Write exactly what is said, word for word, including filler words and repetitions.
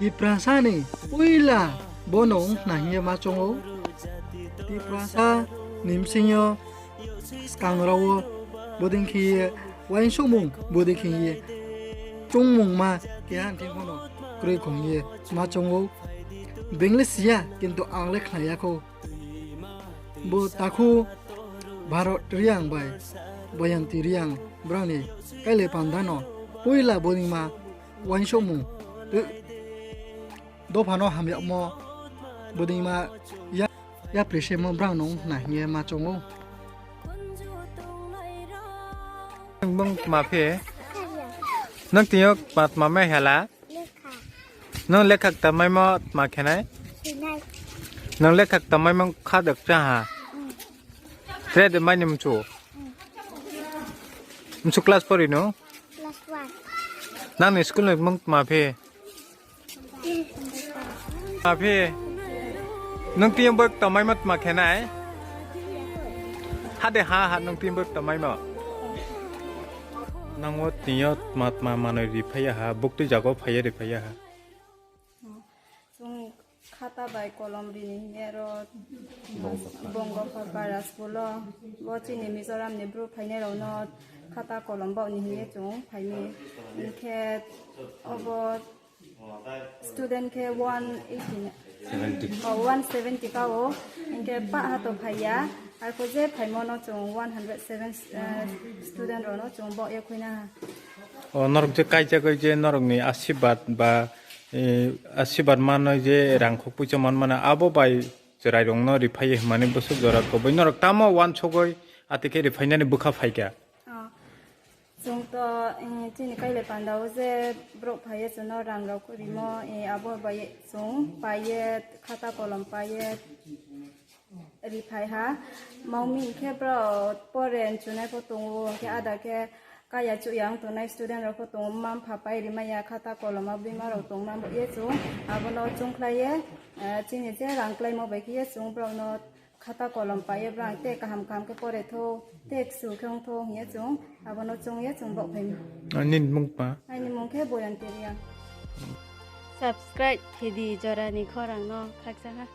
Tiprasa ni poila bono ong khna hing ye ma choung ou. Tiprasa ni bsing yo skang rao wo bodei khe ye uaingsouhmung bodei khe ye choungmungma keha thing pho no kroi kho hing ye ma choung ou. Beng le si ya, kintu ang le khna ya khou. Bo takhu Bharat Reang bai Bayanti Reang brao ni kailai panda no poila bodei ma uaingsouhmung dopha no hamyagmo bodei ma ya, yapri semo brao no ong khna hing ye ma choung ou. Nung bung tma phi? Nung tini yo tma tma mai hala? Nung lekha kta maimo tma khe nai? Nung lekha kta maimo kha dok cha ha? Tre de mai ni mchu? Mchu class pori no? Nang ni school ni mung tma phi? Tma phi? Nung tini yo boi kta maimo tma khe nai? Ha de ha ha, nung tini boi kta maimo. Nang wo tini yo tma tma manoi ri phai ya ha, buktui zaga wo phai ye ri phai ya ha. Chung khata bai kolom ri ni hing ye ro Bongopha para school wo, bo chini Mizoram ni bru phainai rao no khata kolom baoh ni hing ye chung phai mi. Hing khe obo student khe one eighty, o, one seventy ka ou. Hing khe pah ha to phai ya, arphuh je phaimo no chung one hundred seven student rao no chung baoh ye khui na ha. O norok je kaijagoi je norok ni asirbad ba, asirbad manoi je rang khokpoicha man mano, abo bai chwrai rao no ri phai ye himani bwswk jora koboi norok tamo uansugoi ati khe ri phainani bwkha phai kha. Chung to chini kailai panda wo je brouh phai ye chung no rang rao rimo, abo bai chung pai ye, khata kolom pai ye ri phai ha. Mao mi hing khe brao pore mchunai pho tong ou, hing khe ada khe kaya chuh ya ong tongnai student rao pho tong ou, mma mpha pai ri mai ya, khata kolom abo dei ma rao tongma bo ye chung abo no choungkhlai ye, chini je rang kláimo bai khe ye chung brao no khata kolom pai ye brao te kaham kaham khe pore thou, te ksu khe ong thou hing ye chung abo no choung ye chung baoh phai mi. Nini mung tma? Aini mung khe Boyanti Reang. Subscribe khe di jora ni khorang no khakchang ha.